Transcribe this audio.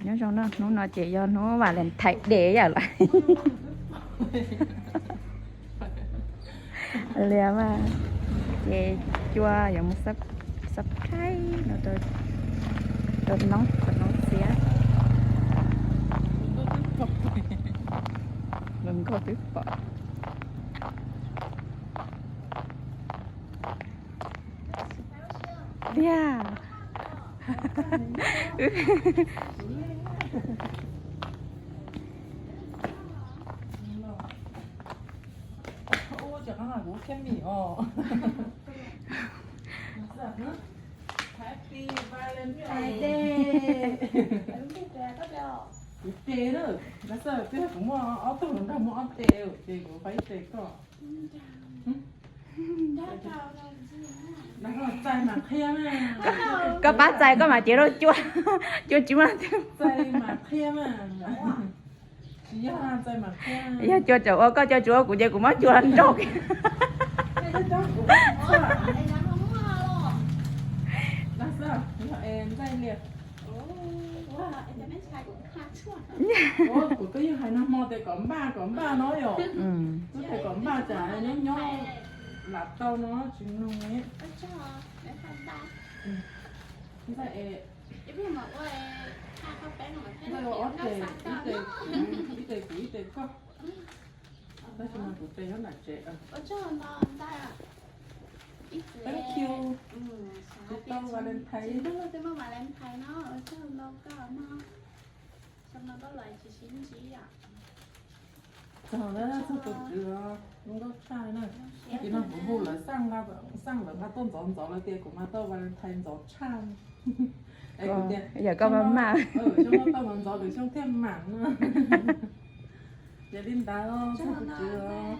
Nyob zoo no, hnub no ces yog hnub Valentine Day yam lawm. Liam mas ces cua yuav mus surprise no rau noob, rau noob xiab. Hluas nkauj twb pom. Tiag. Kuv tes na, kuv muaj ob tug hluas nraug muaj ob tes, ces kuv faib ib tes koj. Koj pab txais koj mam cev rau cua, cua tsis muaj. Yog cua tseem ua koj, cua tsis ua kuv ces kuv muab cua nrauj. Kuv twb yeej hais nag hmo tias kom npaj kom npaj no yom. Twb tias kom npaj tsam nyob nyob lam tau no tsis mloog. Ntxawg es, ntxawg ua ob tes, ib tes kuv ib tes koj. Tab sis mas kuv tes nyob nram tsev. Thank you. Kuv tau Valentine. Txog na, txog tus tswv os, zoo nkauj tshaj na. Ces no kuv hu lawv xaj, xaj lawv nqa tuaj ntxov ntxov lawv tias kuv mas tau Valentine ntxov tshaj. Es kuv tias yog koj mam mam, xyoo no tau ntxov ntxov lwm xyoo thiaj mam na. Yog li ntawd txog tus tswv os.